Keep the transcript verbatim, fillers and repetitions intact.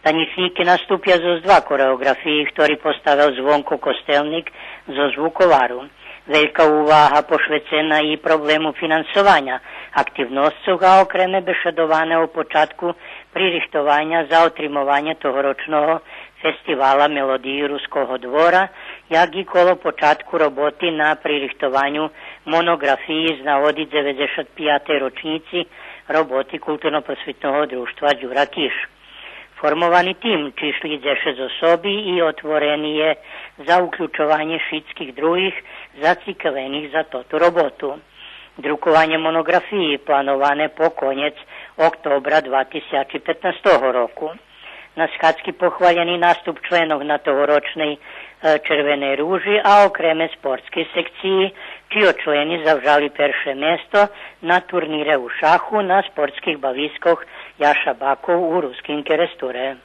Танїчнїки наступя зоз два кореоґрафиї, хтори поставел Звонко Костельник зоз Вуковару. Велька увага пошвецена и проблему финансованя активносцох, а окреме бешедоване о початку пририхтованя за отримованє тогорочного фестивала Мелодиї Руского двора, як и коло початку роботи на пририхтованю моноґрафиї з нагоди дзеведзешат пиятей рочнїци роботи Културно-просвитного дружтва Дюра Киш. Формовани тим чишлї дзешец особи и отворени є за уключованє шицких других зацикавених за тоту роботу. Друкованє моноґрафиї плановане по конєц октобра два тисячи петнастого року. На схадзки похвалєни наступ членох на тогорочней, е, Червеней ружи, а окреме спортскей секциї, чийо члени завжали перше место на турнире у шаху на спортских бавискох Яша Баков у Руским Керестуре.